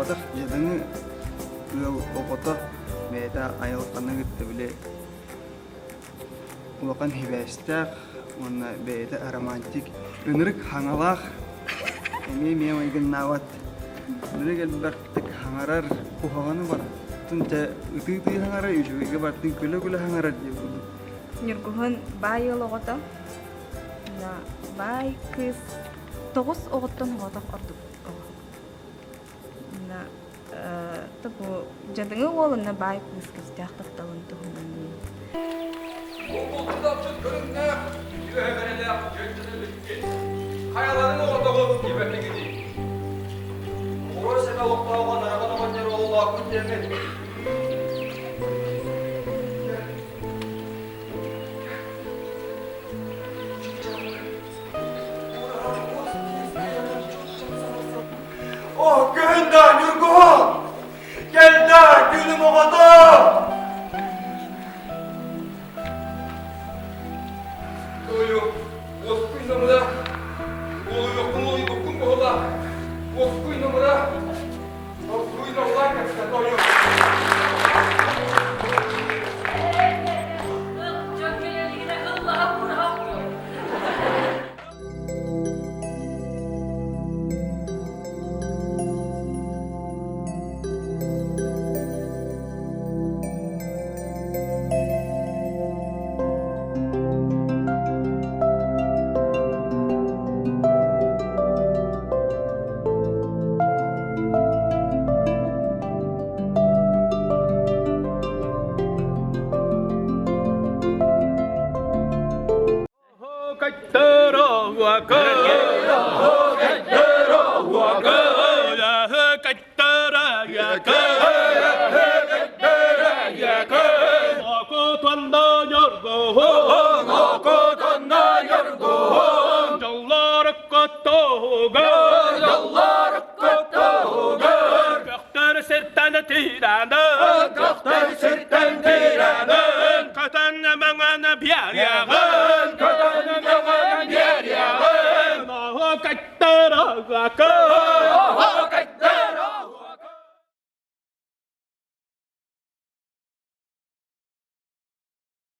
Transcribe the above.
буолбатах, дьадаҥы ыал оҕото бэйэтэ айылҕаны кытта били улахан сибээстээх уонна бэйэтэ романтик, ынырык хаҥалаах, эмиэ эмиэ майгыннаабат, ынырык элбэхтик хаҥарар, куһаҕаны барытын дьэ ытыы-ытыы хаҥарар, үчүгэйгэ барытын күлэ-күлэ хаҥарар диэн курдук. Ньургуһун баай ыал оҕото, баай кыыс тоҕус оҕоттон оҕотох ордук оҕо. Бу дьадаҥы уол уонна баай кыыс күүстээх тапталын туһунан. Бултааччыт көрүҥнээх, үтүө бэрэлээх дьүөччүнэ Хайаларын оҕотоҕун диэбэккигитий? Оҕуруо сэмэ олохтооҕо Нараҕан оҕонньор оҕолоохпут диэммит. О, күн да, Ньургуһун! Кэл да, күнүм оҕото! Тойу, уоскуй намыра, уолуйуохпун уолуйбуккун буола, уоскуй намыра, уоскуй намыра кэпсэ тойу. Дьон кэлэлигинэ ыллаһа кураһа Көхтөр сиртэн тиранын, Катан маңана биаряҕа.